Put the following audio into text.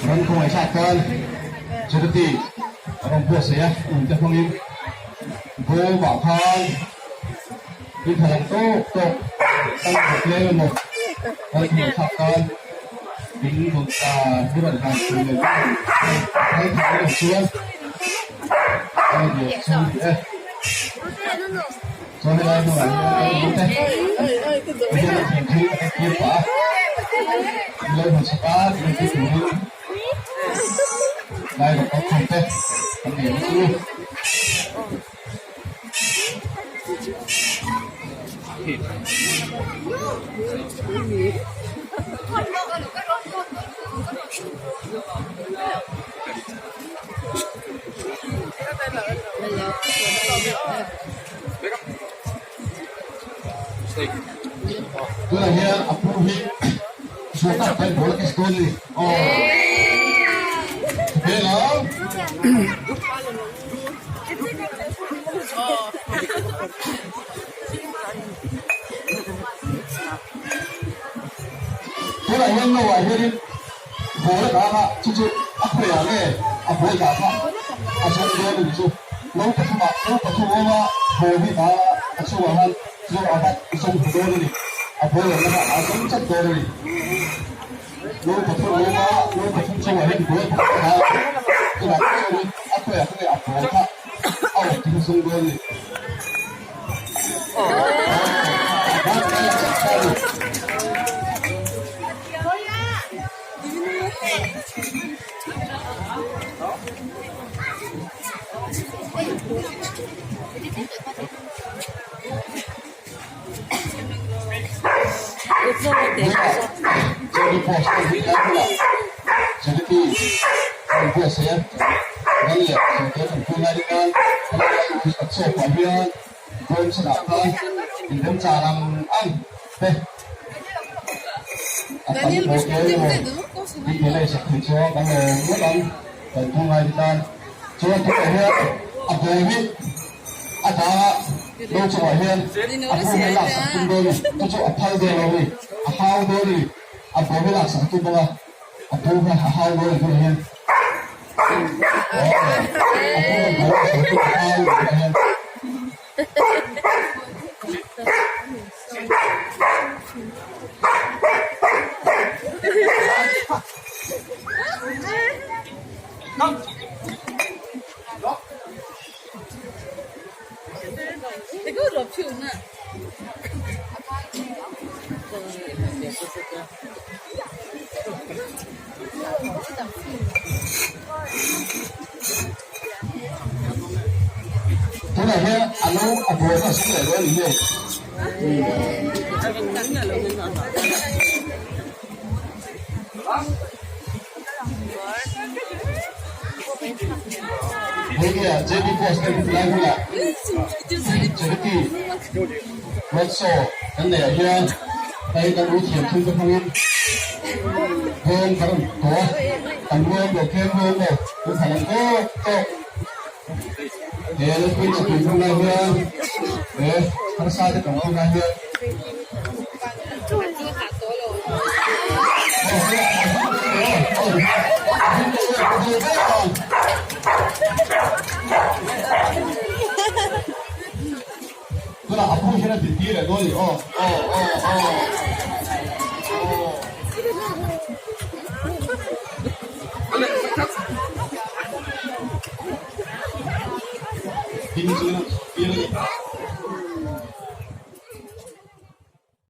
Ram khawngaih tan charity a rawn buatsaih a, ui te hmangin bawmah khan in tha lang tawk tawk kan hmu tlem emaw ram khawngaih thlak tan in rawn i rawn hlan thei leh phal thei emaw chuan a rawn chhung tih e. Chuan helai hmunah hian kan ui te hian an thlen thil a entir pah a, an lo hmu chhak a tih entir turin lai rawk kal khawm te kan nei ang chu. Tunah hian a pu hi sual tak hian ball a kiss dawn a ni. Aw. Vela. Tunah hian Noah hianin ball a dah a, chu chu a khawiah nge a ball dah kha a zawng dawn a ni chu. Lo pathumah lo pathum awm a, ball hi dah a, a chungah khan chu a vat zawng hmu dawn a ni. A ball awmna kha a zawng chat dawn a ni. Lo pathum awm a, lo pathum chungah hian ball pakhat a dah a, chutah chuanin a khawiah khawnge a ball kha a awm tih kha zawng dawn a ni. A dang a lo chungah hian a pu hi laksak tum dawn a ni, chu chu a phal dawn lo a ni, a hau dawn a ni, a bawm hi laksak a tum bawk a, a pu kha a hau dawn a ni tunah hian aw a pu hian bawm a sawi tum a hau a ni tunah hian. Tunah hian a lo a buai kha a sum leh dawn a ni nge? Hei nge JB Post te lai hunah Charity Roadshow kan neih ah hian hei kan ui thiam thil te hmangin bawm kan rawn tawh a, kan ruam lo khem ruam lo kan thlan ang tawk tawk. He Lalpui chhipui hmang lai hian he harsa te kan hmang lai hian Tunah a pu hian a din tir leh dawn a ni aw aw aw aw aw. Ding chungin a chhuah tir a ni.